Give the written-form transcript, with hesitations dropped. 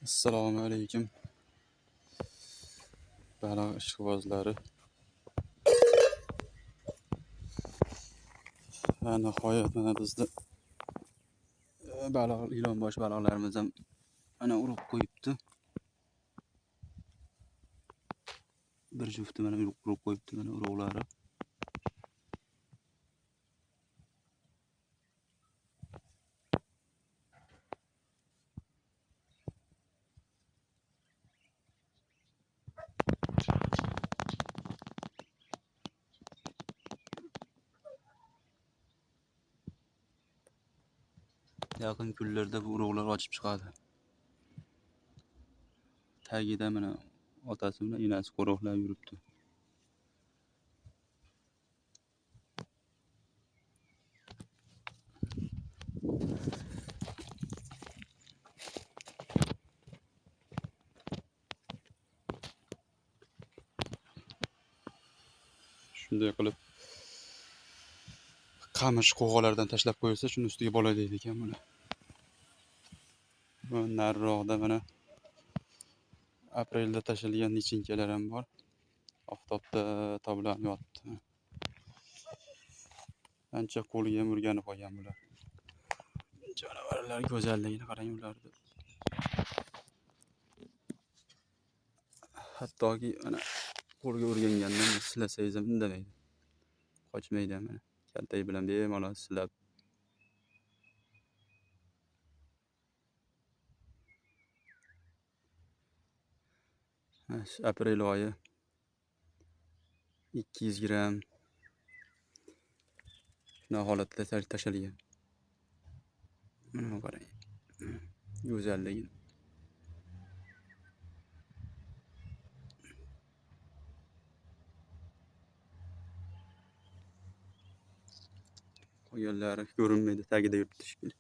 Assalomu alaykum. Baliq ishqibozlari. Va nihoyat mana bizni baliq, ilonbosh baliqlarimiz ham ana urug' qo'yibdi. Bir jufti mana urug' qo'yibdi, mana urug'lari. Yaqin kunlarda bu urug'lar ochib chiqadi. Tagida mana otasi bilan enasi qo'riqlab yuribdi. Shunday qilib qamish qo'g'alardan tashlab qo'yilsa, shuni ustiga bola deydi ekan buni. Bu nariroqda mana aprelda tashlangan lichinkalar ham bor. Oftobda toblanib yotibdi. Ancha qo'lga ham o'rganib qolgan bular. Jonivorlar go'zalligini qarang ularni. Hattoki mana qo'lga o'rgangandan silasangiz ham indamaydi. Qochmaydi ham mana. Kaltak bilan bemalol silab. Aprel oyi 200 gram shunday holatda tashalgan. Mana qarang. Go'zalligini. Qolganlari ko'rinmaydi, tagida yuribdi shekilli.